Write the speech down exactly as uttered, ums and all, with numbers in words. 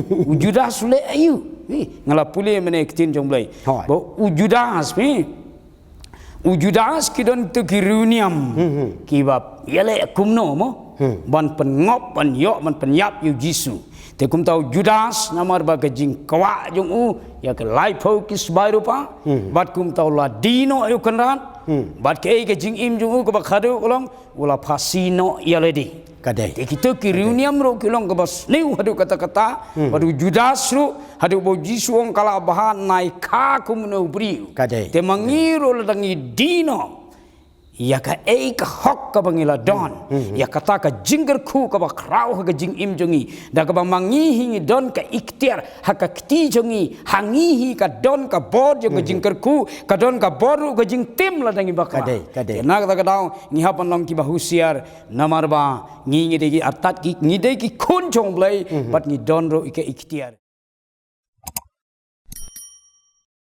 U Judas u leh aïu? Nga la pule mynne ktien jong Blei. Ba u Judas, u Judas ki don tu ki riewniam kiba ïaleh kumno mo, ban pynngop, ban ïoh, ban pynïap ïa u Jisu. Te kumta u Judas, namar ba ka jingkwah jong u ïa ka laiphew ki sbai rupa, bad kumta u la die noh ïa u kynrad, bad kaei ka jingim jong u kaba khadduh ka long, u la phasi noh ïa lade. Te kito ki riewniam ruh ki long kaba sniew haduh katta katta, bad u Judas ruh haduh ba u Jisu u ong ka lah bha, nai kha kum une u briew. Te ma ngi ruh lada ngi die noh ïa kaei ka hok kaba ngi la don, ïa kata ka jingkyrkhu kaba khraw ha ka jingim jong ngi, da kaba ma ngi hi ngi don ka iktiar ha ka kti jong ngi, ha ngi hi ka don ka bor jong ka jingkyrkhu, ka don ka bor ruh ka jingtim lada ngi bakla. Te na kata ka daw ngi hap ban long kiba husiar, namar ba ngi, ngi dei ki artat, ki, ngi dei ki khun jong Blei, bad ngi don ruh ïa ka iktiar.